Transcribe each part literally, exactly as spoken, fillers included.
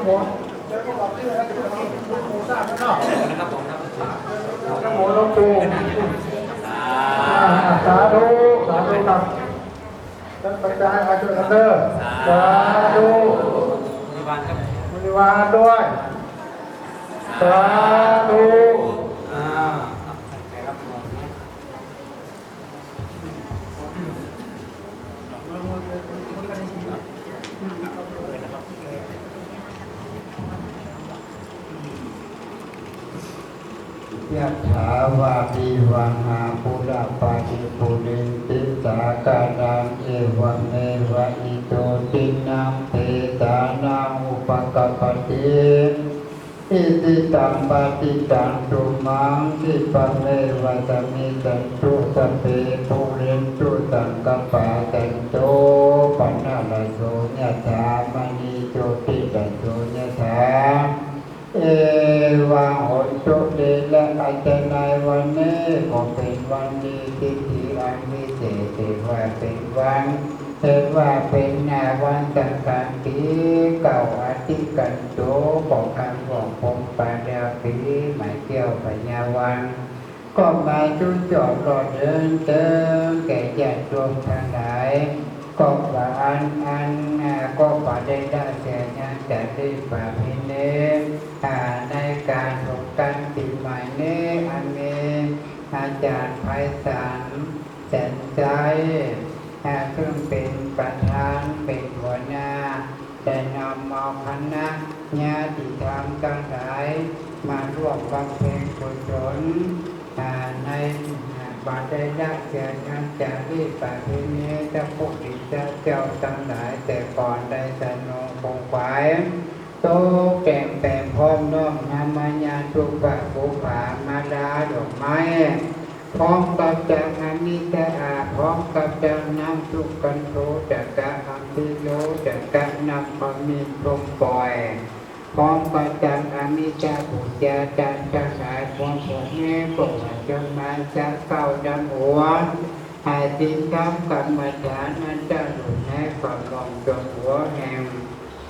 หลวงปู่ อ่า สาธุ สาธุครับ ต้านปัจจัยมาช่วยกั๋นเต๊อะ สาธุ บริวารครับ บริวารด้วย สาธุ อ่า ยะถา วาริวะหา ปูรา ปะริปูเรนติ สาคารัง เอวะเมวะ อิโต ทินนัง เปตานัง อุปะกัปปะติ อิจฉิตัง ปัตถิตัง ตุมหัง ขิปปะเมวะ สะมิชฌันตุ สัพเพ ปูเรนตุ สังกัปปา จันโท ปะนะระโส ยะถา มะณี โชติระโส ยะถา เอวัง โหนตุ เตชะ อาจจะในวันนี้ก็เป๋นวันดี ทิฏฐิอันวิเศษ ถือว่าเป๋นวัน ถือว่าเป๋นนาวันสำคัญ ปี๋เก่าอธิกันโต ก็คำว่าปงปาดาปี๋ใหม่เตี้ยวพญาวัน ก็มาจุจอบรอดเดินเติงแก่ญาติโยมตังหลาย ก็บ่อั้นอัน อ่า ก็บ่ได้ละเสียยังจารีตประเพณี อ่า ในก๋านสงกรานต์ปี๋ใหม่นี้ อันมีอาจ๋ารย์ไพศาล แสนชัย อ่า ซึ่งเป๋นประธาน เป๋นหัวหน้า ได้นำเอาคณะญาติธรรมตังหลาย มาร่วมบำเพ็ญกุศล อ่า ใน อ่า บ่ได้ละเสียยังจารีตประเพณี พระพุทธเจ้าตังหลายแต่ก่อนได้ทรงคงไขว่ ตกแต่งแป๋งพร้อมน้อมนำมายังธูปะปูผามาลาดอกไม้ พร้อมกับจักอามิสอา พร้อมกับจักน้ำสุกันโท จักกะอัมพิโล จักกะน้ำขมิ้นส้มป่อย พร้อมกับจักอามิสบูชาจารย์ตังหลาย พร้อมผลนี้ก็ว่าจะมาจักเก้าดำหัว อาศีลธรรมกรรมฐานอันจะหลุดในความหลงจนหัวแห่ง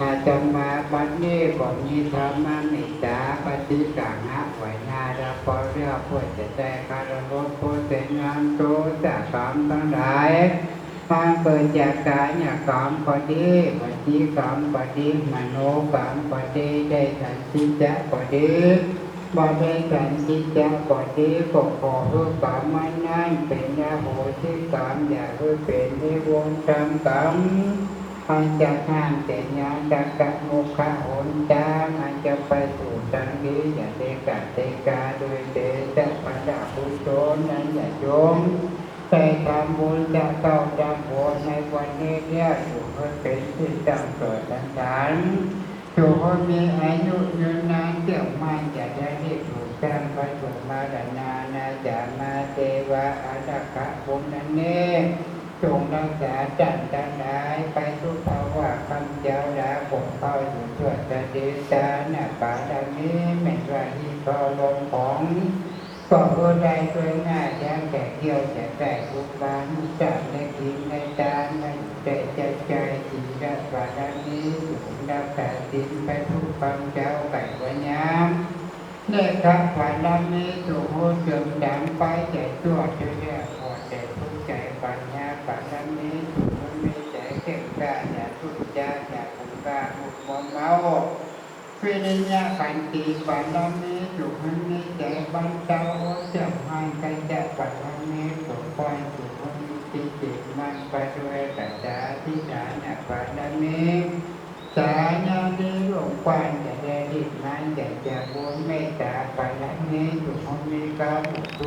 อาตมาบัดนี้ก็มีธรรมเมตตาปฏิฆะหะไหว้หน้า และปอเลือกเพื่อจะได้คารพผู้เสนงามโตสะกรรมตังหลาย อันเกิดจากกายกรรมก็ดี วจีกรรมก็ดี มโนกรรมก็ดี ได้สันทิฏฐะก็ดี บ่ได้สันทิฏฐะก็ดี ก็ขอหื้อกรรมอันนั้นเป๋นอโหสิกรรม อย่าหื้อเป๋นนิวรณกรรม อันจะห้ามเสียยัง จักกะมุขะหนตาง อันจะไปสู่ตางดี อย่าได้กะได้กา โดยเตชะพระบุญกุศลนั้น ญาติโยมได้ทำบุญจะเก้าดำหัวในวันนี้เนี่ย อยู่หื้อเป๋นตี้ตั้งต่อสันดาน อยู่หื้อมีอายุยืนนาน เตี้ยวมั่น จะได้รีบถูกสร้างวัตถุมรณานาจามาเทวาอารักขาบุญอันนี้ จงรักษาต้านตังหลาย ไปสู่ภาวะคำเจ้าดาบกเป้าอยู่ชั่วตะเดตานะ บารมีแม่นว่าฮีทอลงของ ก็เพื่อได้ช่วยง่าย ยังแต่เที่ยวจะได้บุญบานุสาในกินในตาน มาอยู่ได้ใจใจศีลบารมี สูงรักษาศีลไปทุกคำเจ้าไก่วันยาม เนกขะบารมี สูงหูเจิมดังไป ใจชั่วจะแยกหมด แต่ทุกข์ใจปัญญาบารมี สูงมีใจเข้มกล้า อย่าทุกข์ยาก อย่าทุกข์ยาก มุกมัวเมา วิริยะขันติบารมี สุขมีใจบรรเทาอดเสียงมัน กัญจบารมี สุขพร สุขมีจิตจิตมัน ประด้วยปัจจาธิฐานบารมี สายาดีหลวงกว้าง จะได้รีบมัน อยากจะบุญเมตตาบารมี สุขมีกำ